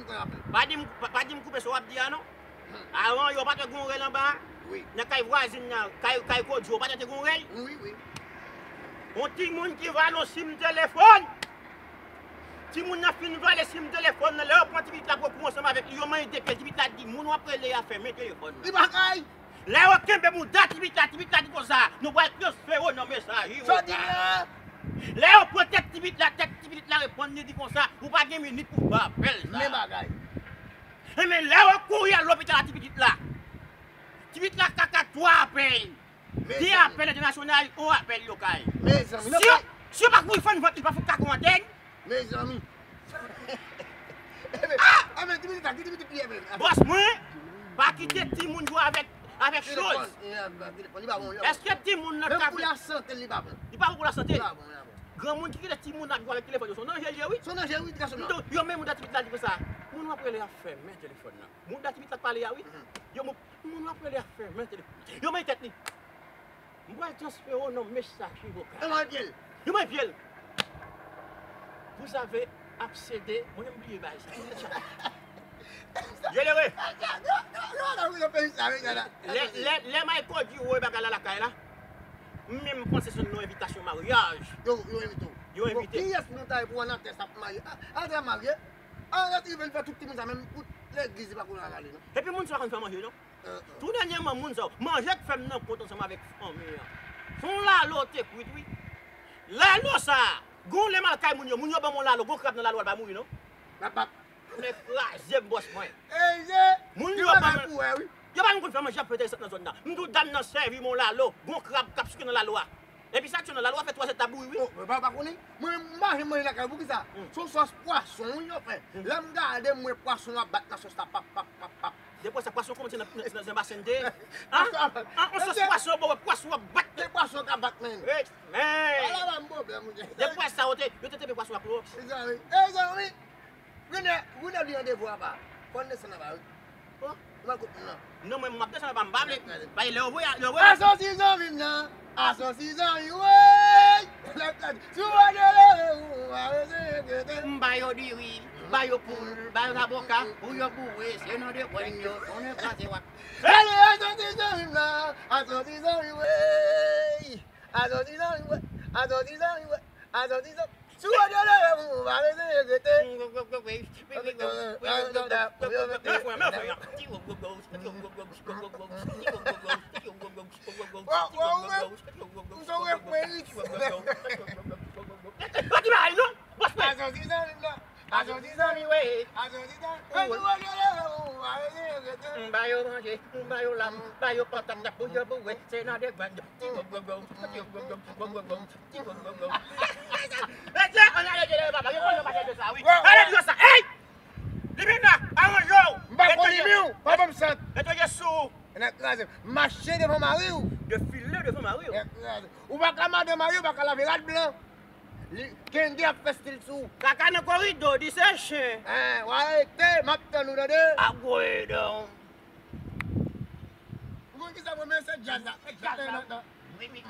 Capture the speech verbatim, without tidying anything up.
Mwen raple. Pa di m, pa, pa di m koupe sa w ap di a non. Avan, yo pa t gen yon rèl anba a? Wi. Nan kay vwazin nan, kay, kay Kodyo, pa t gen yon rèl? Wi, wi. Yon timoun ki vale yon sim telefòn. Timoun nan fin vale sim telefòn nan, lè yo pran ti pitit la pou yo kouri ansanm avèk li, yo manyen de pye l, ti pitit la di, moun w ap rele a fèmen telefòn nan. Li pa kay! Lè yo kenbe mouda ti pitit la, ti pitit la di konsa, nou pral transfere w nan mesaje vokal. Lè yo pran tèt ti pitit la, tèt ti pitit la reponn, li di konsa, ou pa gen minit pou w ba apèl sa. Men bagay. Enben, lè yo kouri al lopital a ti pitit la, ti pitit la ka ka twa apèl. De apèl entènasyonal, yon apèl lokal. Mezanmi, si yo, si yo pa kouri fann vant li, pa fout ka gon antèn. Mezanmi. Enben, enben, ti pitit la, ki ti pitit li ye menm? Bòs mwen, pa kite timoun jwe avèk, avèk choz. Telefòn, li pa bon, li pa bon. Èske timoun nan ka... Menm pou lasante, li pa bon. Li pa bon pou lasante? Li pa bon, li pa bon. Granmoun ki kite timoun ap jwe avèk telefòn yo, se yon danje l ye, wi. Se yon danje, wi, gason nan. Yo menm, mouda ti pitit la di konsa, moun w ap rele a fèmen telefòn nan. Mouda ti pitit la k pale a, wi. Yo, moun, moun w ap rele a fèmen telefòn. Yo manyen tèt li. M pral transfere w nan mesaje vokal. Yo manyen pye l. Yo manyen pye l. Vous avez accédé, mwen menm bliye bagay sa. Byen lere. Lè, lè, lè Michael di woy bagay la lakay la, m menm panse se yon envitasyon maryaj. Yo, yo envite w. Yo envite. Bon, kiyès nou ta ye pou ann atè sa ap marye? A, atè marye. An ret rive l fè tout timoun sa, menm pou legliz li pa konn al ale non. Epi moun sa pa konn fè manje non. Tou dènyèman, moun sa yo, manje k fè m nan kont ansanm avèk fanmi an. Se yon lalo te kwit, wi. Lalo sa a, gon lè m al kay moun yo, moun yo ban m yon lalo, gon krab nan lalo a, l pa mouri non. L ap bat. Men kraze m, bòs mwen. Moun yo ban m, yo pa konn fè manje, y ap fè desant nan zòn nan. M di w dam nan sèvi m yon lalo, gon krab k ap swite nan lalo a. Epi sa k fè nan lalo a fè twa zèdtan bouri, wi. Oh, mwen pa, pa konnen. Mwen, m pa janm manje lakay ou, poukisa? Se yon sòs pwason, wi, yo fè. Lè m gade, m wè pwason ap bat nan sòs la, pap, pap, pap, pap. Depwa sa, pwason kòmanse nan, nan, nan, nan basen de. An? An, yon sòs pwason, bon, pwason ap bat. Ke pwason ka bat, men. Hey, men. Ala ba m pwoblèm, wi. Depwa sa, yo te, yo te tepe pwason ak klowòks. Mezanmi, mezanmi. Gounè, Gounè li randevou anba. Fò n desann anba, wi. Oh. Ou pral kote moun nan. Non, mwen, m ap desann anba, m pa vle. Bay lè w voye, lè w voye. Asòsi zanmi m nan. Asòsi zanmi, wey. Si w pa te leve, ou pa bezwen enkyete. M ba yo diri, m ba yo poul, ba yo zaboka, pou yo boure, se nan de pwen yo, konnen kraze w ap. Ele asòsi zanmi m nan. Asòsi zanmi, wey. Asòsi zanmi, wey. Asòsi zanmi, wey. Asòsi zanmi. Si w pa te leve, ou pa bezwen enkyete. Asòsi zanmi m nan. Asòsi zanmi m nan. Asòsi zanmi, wey. Asòsi zanmi, wey. M ba yo manje, m ba yo lam, m ba yo patat, pou yo boure, se nan de grenn. Mesye, ann ale de leve papa, yo konnen w pa chèche sa, wi. Ale di yo sa, ey! Limit la, aranje w! M pa konn limit w, pa ban m sant. Netwaye sou ou. Nèg kraze m. Mache devan mari w. Defile devan mari w. Nèg kraze. Ou pa ka madan mari w, ou pa ka lave rad blan. Li, Kenge ap fè stil sou ou. Kaka nan koridò, di se chen. Hein, w a rete, m ap tann ou, tande. Agwedon. Ou konn kisa mwen menm se djaz la. Se djaz la. Wi, wi.